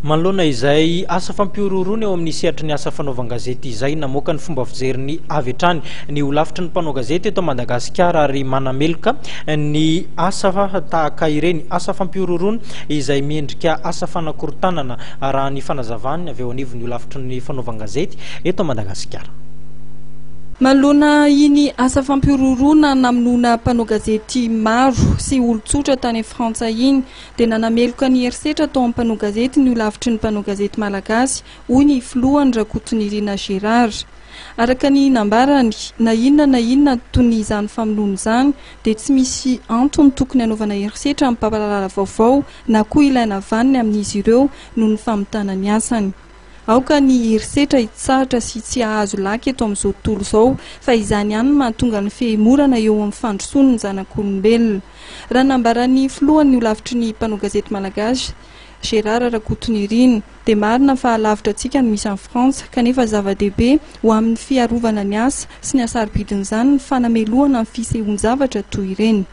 Manoloana izay asa fampihorohoroana eo amin'ny sehatry ny asa fanaovan-gazety izay, namoaka ny fomba fijeriny avy hatrany ny holafitry ny mpanao gazety eto Madagasikara ary manameloka ny asa tahaka ireny asa fampihorohoroana izay miendrika asa fanakorontanana raha ny fanazavany avy eo anivon'ny holafitry ny fanaovan-gazety eto Madagasikara. Manoloana iny asa fampihorohoroana namonoana mpanao gazety maro sy olon-tsotra tany Frantsa iny dia nanameloka ny herisetra atao amin'ny mpanao gazety ny holafitry ny mpanao gazety malagasy, hoy ny filohany Rakotonirina Gérard. Araka ny nambarany, na inona na inona anton'izany famonoana izany dia tsy misy antony tokony hanaovana herisetra amin'ny mpampahalala vaovao na koa ilaina vaniny amin'izy ireo noho ny famitana ny asany. Aoka ny herisetra hitsahatra sy tsy hahazo laka eto amin'izao tontolo izao fa izany ihany no mahatonga ny fihemorana eo amin'ny fandrosoan'ny zanak'olombelona. Raha nambaran'ny filohan'ny holafitry ny mpanao gazety malagasy, Gérard Rakotonirina, dia marina fa lavitra antsika ny misy an'i Frantsa kanefa zava-dehibe ho amin'ny fiarovana ny asa sy ny hasarobidin'izany ny fanamelohana ny fisehoan-javatra toy ireny.